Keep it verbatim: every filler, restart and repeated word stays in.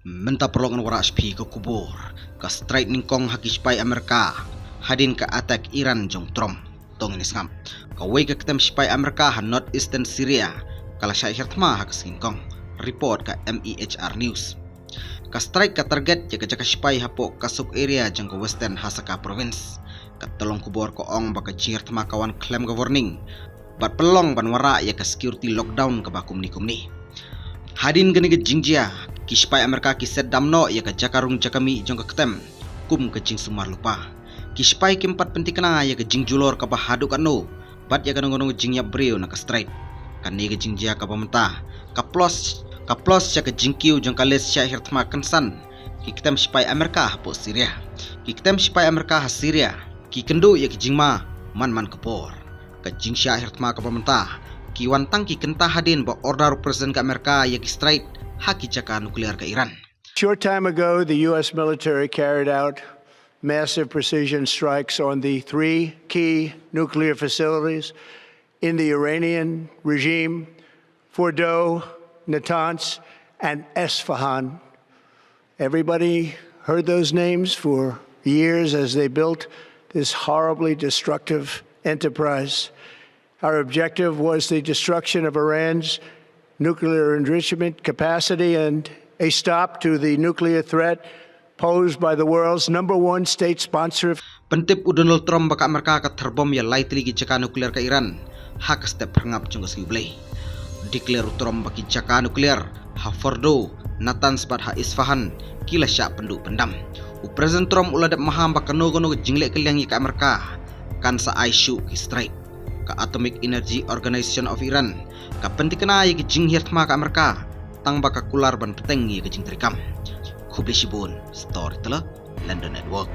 Mynta paralok ngan wanrah sha phi ka khubor. Ka strike nyngkong ha ki sipai Amerika hadien ka attack Iran jong Trump. To ngin ïa sngap. Kawei ka ktem sipai Amerika ha northeastern Syria ka la shah hiar thma ha ka sngi nyngkong. Report ka M E H R News. Ka strike ka target ïa ka jaka sipai hapoh Kasuk area jong ka Western Hasaka Province. Ka tyllong khubor ka ong ba ka jinghiar thma ka wan khlem ka warning bad pynlong ban wanrah ïa ka security lockdown kaba kumne kumne. Hadien kane ka jingjia, ki sipai Amerika ki set dam noh ïa ka jaka rung jaka mih jong ka ktem kum ka jingsumar lypa. Ki sipai kim pat pynthikna ïa ka jingjulor kaba haduh katno bad ïa kano kano ka jingïap briew na ka strike. Kane ka jingjia kaba mynta ka plus, ka plus ïa ka jingkiew jong ka list shah hiar thma kynsan ki ktem sipai Amerika hapoh Syria. Ki ktem sipai Amerika ha Syria ki kynduh ïa ka jingma man man ka por. Ka jingshah hiar thma kaba mynta ki wan tang ki kynta hadien ba order u President ka Amerika ïa ki strike ha ki jaka nuclear ka Iran. Short time ago, the U S military carried out massive precision strikes on the three key nuclear facilities in the Iranian regime: Fordow, Natanz, and Esfahan. Everybody heard those names for years as they built this horribly destructive enterprise. Our objective was the destruction of Iran's nuclear enrichment capacity and a stop to the nuclear threat posed by the world's number one state sponsor. Pyntip u Donald Trump ba ka Amerika ka thar bom ïa lai tylli ki jaka nuclear ka Iran ha ka step pyrngap jong ka sngi U Blei. Declare u Trump ba ki jaka nuclear ha Fordow, Natanz bad ha Isfahan ki la shah pynduh pyndam. U President Trump u la dep maham ba kano kano ka jingleh kylliang ïa ka Amerika kan sa ai shuh ki strike. Ka Atomic Energy Organization of Iran ka pynthikna ïa ki jinghiar thma ka Amerika tang ba ka kular ban bteng ïa ka jingtrei kam. Khublei shibun, Storyteller, London Network.